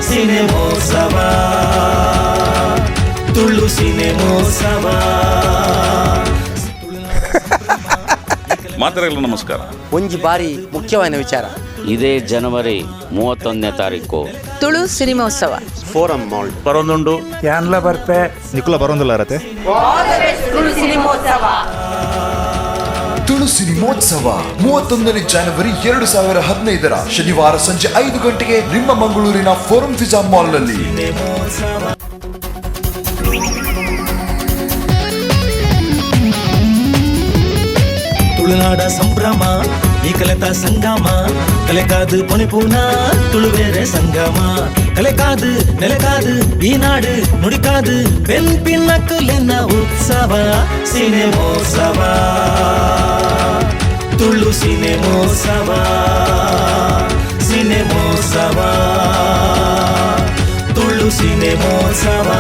ಸಿನೆಮೋತ್ಸವ, ತುಳು ಸಿನೆಮೋತ್ಸವ. ಮಾತೆರೆಗ್ಲ ನಮಸ್ಕಾರ. ಒಂಜಿ ಬಾರಿ ಮುಖ್ಯವಾದ ವಿಚಾರ. ಇದೇ ಜನವರಿ 31ನೇ ತಾರೀಕು ತುಳು ಸಿನಿಮೋತ್ಸವ. Forum mall. ಪರೊಂದುಂಡು. ಯಾನ್ಲ ಬರ್ಪೆ. ನಿಕುಲ ಬರೋಂದುಲ್ಲಾರತೆ. ತುಳು ಸಿನಿಮೋತ್ಸವ. ತುಳು ಸಿನಿಮೋತ್ಸವ 31ನೇ ಜನವರಿ 2015ರ ಶನಿವಾರ ಸಂಜೆ 5 ಗಂಟೆಗೆ ನಿಮ್ಮ ಮಂಗಳೂರಿನ ಫೋರಂ ಫಿಜಾ ಮಾಲ್ನಲ್ಲಿ. ಸಿನೆಮೋತ್ಸವ. ತುಳುನಾಡ ಸಂಭ್ರಮ, ಈ ಕಲೆತ ಸಂಗಮ, ಕಲೆಕಾದು ಪೊನೆಪೂನ ತುಳುವೇರೆ ಸಂಗಮ. ಕಲೆಕಾದು ನೆಲೆಕಾದು ಈ ನಾಡು ನುಡಿಕಾದು ಬೆನ್ಪಿನ ಕುಲೆನ ಉತ್ಸವ ಸಿನೆಮೋತ್ಸವ, ತುಳು ಸಿನೆಮೋತ್ಸವ, ಸಿನೆಮೋತ್ಸವ, ತುಳು ಸಿನೆಮೋತ್ಸವ.